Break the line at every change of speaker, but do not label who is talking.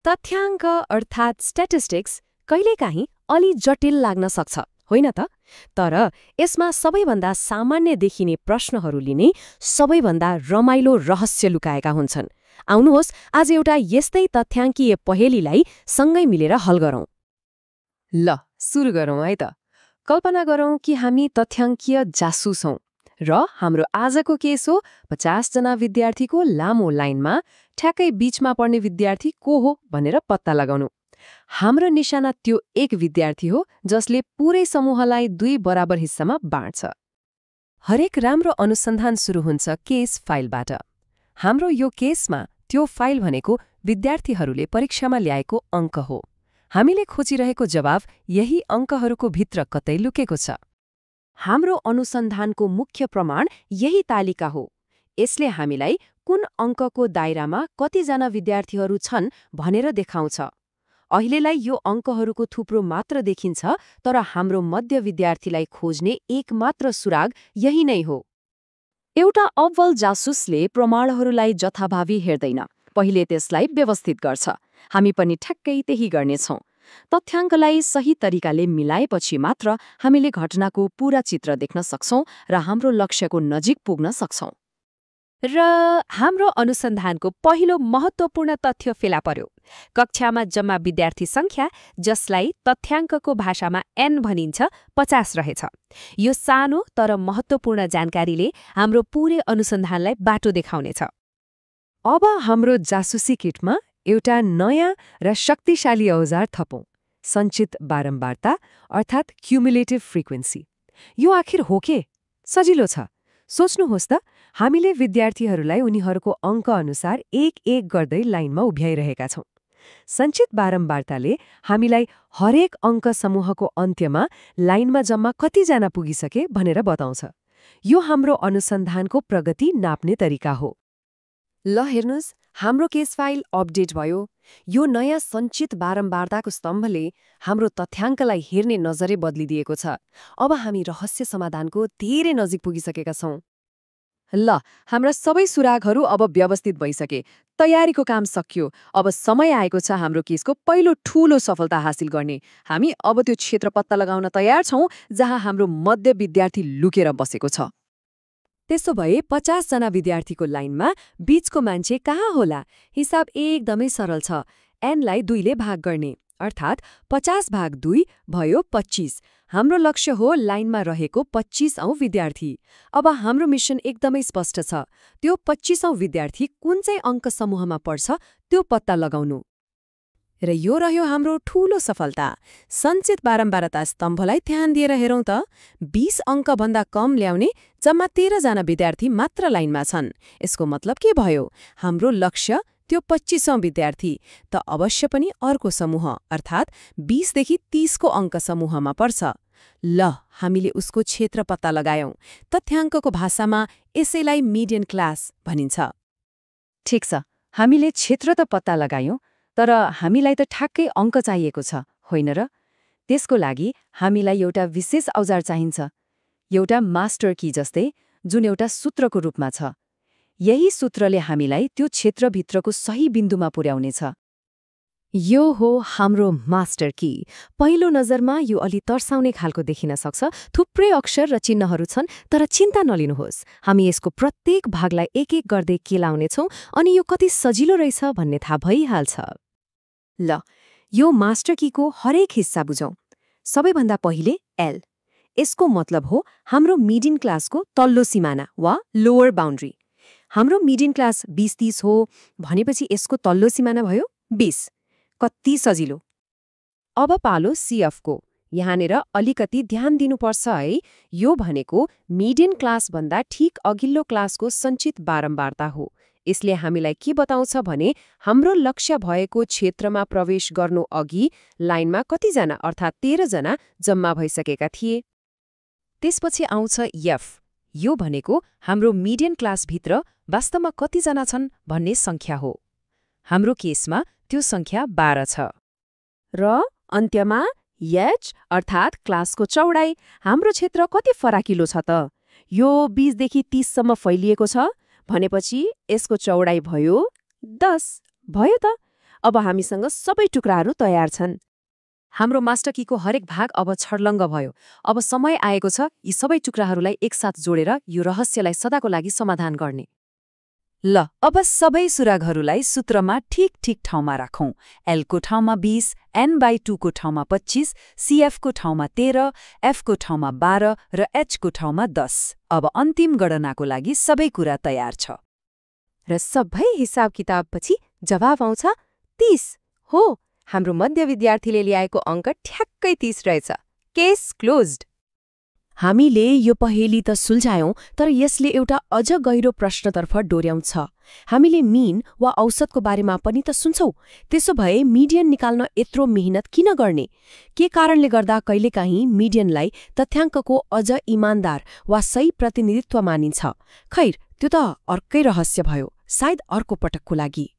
तथ्याङ्क अर्थात् स्ट्याटिस्टिक्स कहिलेकाहीँ अलि जटिल लाग्न सक्छ, होइन त? तर यसमा सबैभन्दा सामान्य देखिने प्रश्नहरूले नै सबैभन्दा रमाइलो रहस्य लुकाएका हुन्छन्। आउनुहोस् आज एउटा यस्तै तथ्याङ्कीय पहेलीलाई सँगै मिलेर हल गरौँ। ल सुरु गरौँ है त। कल्पना गरौँ कि हामी तथ्याङ्कीय जासुस हौं र हाम्रो आजको केस हो 50 जना विद्यार्थीको लामो लाइनमा ठ्याक्कै बीचमा पर्ने विद्यार्थी को हो भनेर पत्ता लगाउनु। हाम्रो निशाना त्यो एक विद्यार्थी हो जसले पूरै समूहलाई 2 बराबर हिस्सामा बाँड्छ। हरेक राम्रो अनुसन्धान सुरु हुन्छ केस फाइलबाट। हाम्रो यो केसमा त्यो फाइल भनेको विद्यार्थीहरूले परीक्षामा ल्याएको अङ्क हो। हामीले खोजिरहेको जवाफ यही अङ्कहरूको भित्र कतै लुकेको छ। हाम्रो अनुसन्धानको मुख्य प्रमाण यही तालिका हो। यसले हामीलाई कुन अङ्कको दायरामा कतिजना विद्यार्थीहरू छन् भनेर देखाउँछ। अहिलेलाई यो अङ्कहरूको थुप्रो मात्र देखिन्छ, तर हाम्रो मध्य विद्यार्थीलाई खोज्ने एकमात्र सुराग यही नै हो। एउटा अव्वल जासुसले प्रमाणहरूलाई जथाभावी हेर्दैन, पहिले त्यसलाई व्यवस्थित गर्छ। हामी पनि ठ्याक्कै त्यही गर्नेछौँ। तथ्याङ्कलाई सही तरिकाले मिलाएपछि मात्र हामीले घटनाको पूरा चित्र देख्न सक्छौं र हाम्रो लक्ष्यको नजिक पुग्न सक्छौं। र हाम्रो अनुसन्धानको पहिलो महत्त्वपूर्ण तथ्य फेला पर्यो। कक्षामा जम्मा विद्यार्थी संख्या, जसलाई तथ्याङ्कको भाषामा n भनिन्छ, 50 रहेछ। यो सानो तर महत्त्वपूर्ण जानकारीले हाम्रो पूरै अनुसन्धानलाई बाटो देखाउनेछ। अब हाम्रो जासुसी किटमा एउटा नयाँ र शक्तिशाली औजार थपौं, सञ्चित बारम्बारता अर्थात् क्युमुलेटिभ फ्रिक्वेन्सी। यो आखिर हो के? सजिलो छ। सोच्नुहोस् त, हामीले विद्यार्थीहरूलाई उनीहरूको अङ्क अनुसार एक गर्दै लाइनमा उभ्याइरहेका छौं। सञ्चित बारम्बारताले हामीलाई हरेक अङ्क समूहको अन्त्यमा लाइनमा जम्मा कतिजना पुगिसके भनेर बताउँछ। यो हाम्रो अनुसन्धानको प्रगति नाप्ने तरिका हो। ल हेर्नुस्, हाम्रो केस फाइल अपडेट भयो। यो नयाँ सञ्चित बारम्बारताको स्तम्भले हाम्रो तथ्याङ्कलाई हेर्ने नजरै बदलिदिएको छ। अब हामी रहस्य समाधानको धेरै नजिक पुगिसकेका छौं। ल, हाम्रा सबै सुरागहरू अब व्यवस्थित भइसके। तयारीको काम सकियो। अब समय आएको छ हाम्रो केसको पहिलो ठूलो सफलता हासिल गर्ने। हामी अब त्यो क्षेत्र पत्ता लगाउन तयार छौं जहाँ हाम्रो मध्य विद्यार्थी लुकेर बसेको छ। त्यसो भए 50 जना विद्यार्थीको लाइनमा बीचको मान्छे कहाँ होला? हिसाब एकदमै सरल छ। n लाई 2 ले भाग गर्ने, अर्थात् 50 भाग 2 भयो 25। हाम्रो लक्ष्य हो लाइनमा रहेको 25 औं विद्यार्थी। अब हाम्रो मिशन एकदमै स्पष्ट छ। त्यो 25 औं विद्यार्थी कुन चाहिँ अङ्क समूहमा पर्छ त्यो पत्ता लगाउनु। र यो रह्यो हाम्रो ठूलो सफलता। सञ्चित बारम्बारता स्तम्भलाई ध्यान दिएर हेरौँ त। 20 अङ्कभन्दा कम ल्याउने जम्मा 13 जना विद्यार्थी मात्र लाइनमा छन्। यसको मतलब के भयो? हाम्रो लक्ष्य त्यो 25 औं विद्यार्थी त अवश्य पनि अर्को समूह, अर्थात् 20 देखि 30 को अङ्क समूहमा पर्छ। ल, हामीले उसको क्षेत्र पत्ता लगायौं। तथ्याङ्कको भाषामा यसैलाई मिडियन क्लास भनिन्छ। ठिक छ, हामीले क्षेत्र त पत्ता लगायौं, तर हामीलाई त ठ्याक्कै अङ्क चाहिएको छ, होइन र? त्यसको लागि हामीलाई एउटा विशेष औजार चाहिन्छ, एउटा मास्टर की जस्तै, जुन एउटा सूत्रको रूपमा छ। यही सूत्रले हामीलाई त्यो क्षेत्रभित्रको सही बिन्दुमा पुर्याउनेछ। यो हो हाम्रो मास्टर की। पहिलो नजरमा यो अलि तर्साउने खालको देखिन सक्छ। थुप्रै अक्षर र चिन्हहरू छन्, तर चिन्ता नलिनुहोस्, हामी यसको प्रत्येक भागलाई एक गर्दै केलाउनेछौं अनि यो कति सजिलो रहेछ भन्ने थाहा भइहाल्छ। ल, यो मास्टर कीको हरेक हिस्सा बुझौं। सबैभन्दा पहिले L। यसको मतलब हो हाम्रो मिडियन क्लासको तल्लो सिमाना वा लोअर बाउन्ड्री। हाम्रो मिडियन क्लास 20-30 हो भनेपछि यसको तल्लो सिमाना भयो 20। कति सजिलो। अब पालो CF को। यहाँनिर अलिकति ध्यान दिनुपर्छ है। यो भनेको मिडियन क्लासभन्दा ठिक अघिल्लो क्लासको सञ्चित बारम्बारता हो। यसले हामीलाई के बताउँछ भने हाम्रो लक्ष्य भएको क्षेत्रमा प्रवेश गर्नु अघि लाइनमा कतिजना, अर्थात् 13 जना जम्मा भइसकेका थिए। त्यसपछि आउँछ F। यो भनेको हाम्रो मिडियन क्लासभित्र वास्तवमा कतिजना छन् भन्ने सङ्ख्या हो। हाम्रो केसमा त्यो सङ्ख्या 12 छ। र अन्त्यमा H, अर्थात् क्लासको चौडाइ। हाम्रो क्षेत्र कति फराकिलो छ त? यो 20 देखि 30 सम्म फैलिएको छ भनेपछि यसको चौडाइ भयो 10। भयो त।
अब हामीसँग सबै टुक्राहरू तयार छन्।
हाम्रो मास्टर कीको हरेक भाग अब छर्लङ्ग भयो। अब समय आएको छ यी सबै टुक्राहरूलाई एकसाथ जोडेर यो रहस्यलाई सदाको लागि समाधान गर्ने।
ल अब सबै सुरागहरूलाई सूत्रमा ठिक ठाउँमा राखौं। एलको ठाउँमा 20, N/2 को ठाउँमा 25, CFको ठाउँमा 13, Fको ठाउँमा 12 र Hको ठाउँमा 10। अब अन्तिम गणनाको लागि सबै कुरा तयार छ।
र सबै हिसाब किताबपछि जवाब आउँछ 30। हो, हाम्रो मध्य विद्यार्थीले ल्याएको अङ्क ठ्याक्कै 30 रहेछ। Case closed.
हामीले यो पहेली त सुल्झायौं, तर यसले एउटा अझ गहिरो प्रश्नतर्फ डोर्याउँछ। हामीले मीन वा औसतको बारेमा पनि त सुन्छौं। त्यसो भए मिडियन निकाल्न यत्रो मेहनत किन गर्ने? के कारणले गर्दा कहिलेकाहीँ मिडियनलाई तथ्याङ्कको अझ इमान्दार वा सही प्रतिनिधित्व मानिन्छ? खैर, त्यो त अर्कै रहस्य भयो, सायद अर्को पटकको लागि।